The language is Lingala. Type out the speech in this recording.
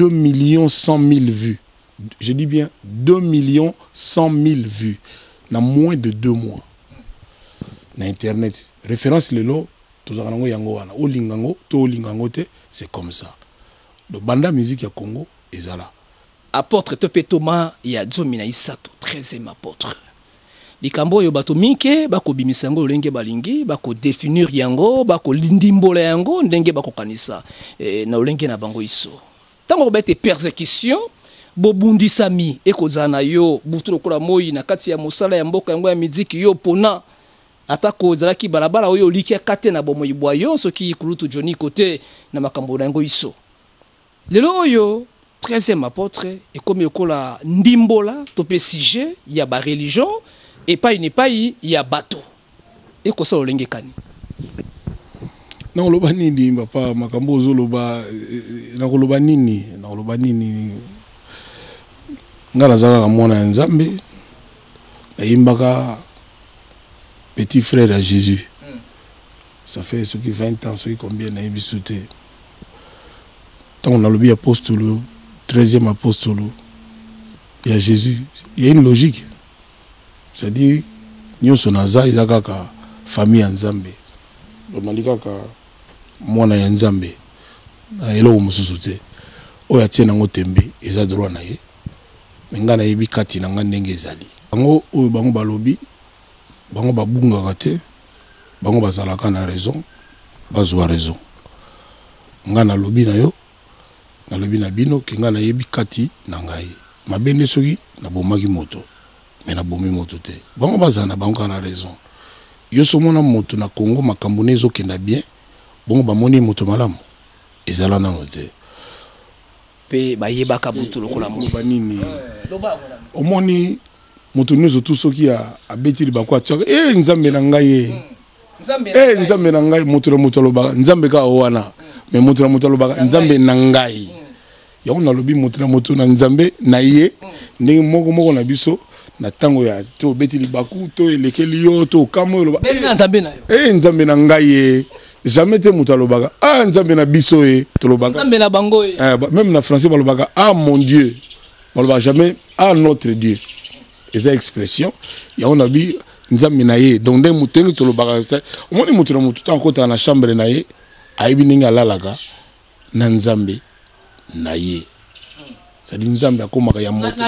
2 millions 100 000 vues. Je dis bien 2 millions 100 000 vues na moins de 2 mois na internet. Référence lelo tozalaka nango yango wana, olinga yango to olinga yango te, c'est comme ça. Donc banda musique ya Congo ezala. Apôtre to mpe Thomas ya 13, 13e apôtre. Likambo oyo bato minke bakobimisa yango lolenge balingi, bakodéfinir yango, bakolindimbola yango ndenge bakokanisa na lolenge na bango iso. Ntango koba ete persécution, bobundisami ekozala na yo butu lokola moi na kati ya mosala ya mboka yango ya miziki, yo mpona atako ezalaki balabala oyo olikiaka te na bomoi bwa yo, soki kulutu Johnny kote na makambo na yango iso. Lelo oyo 13e apôtre ekomi lokola ndimbola to mpe sujet ya bareligion epai na epai ya bato, ekosala lolenge kani? Nakoloba nini, papa? Makambo ozoloba, nakoloba nini? Nakoloba nini? Nga naza kaka mwana ya Nzambe, nayimbaka petit frère ya Jésus. Ça fait soki 20 ans, soki combien, nayebi su te. Ntango nalobi apostolo, 13e apostolo ya Jésus, il y a une logique, c'est-à-dire nyonso naza eza kaka famille ya Nzambe. Nali kaka mwana ya Nzambe na eloko mosusu te. Oyo atie nango tembe, eza droit na ye, me ngai nayebi kati na ngai ndenge ezali. Bango oyo bango balobi, bango babungaka te, bango bazalaka na raison, bazwa raison. Ngai nalobi na yo, nalobi na bino ke ngai nayebi kati na ngai. Mabe nde soki nabomaki moto, me nabomi moto te. Bango bazala na bango kaka na raison. Yo so omona moto na Congo, makambo ne ezokenda bien, bongo bamoni moto malamu, ezala nano te. Mpe bayebaka butu lokola moi. Koloba nini? Omoni moto nyonso tu soki abeti libaku, atiaka e Nzambe na ngai ye, e Nzambe na ngai. Moto na moto alobaka Nzambe kaka wana, me moto na moto alobaka Nzambe na ngai. Yango nalobi moto na moto na Nzambe na ye, ndenge moko moko na biso na ntango ya to obeti libaku to elekeli yo to okamwa, oloba Nzambe na yo. E Nzambe na ngai ye. Jamais te moto alobaka ah Nzambe na biso ye, tolobaka Nzambe na bango ye. Même na français balobaka ah mon Dieu, balobaka jamais ah notre Dieu. Eza expression yango na bi Nzambe na ye. Donc ndenge moto, ndenge tolobaka, omoni moto na moto ntango akotaka na chambre na ye, ayebi ndenge alalaka na Nzambe na ye, c'est-à-dire Nzambe akomaka ya moto.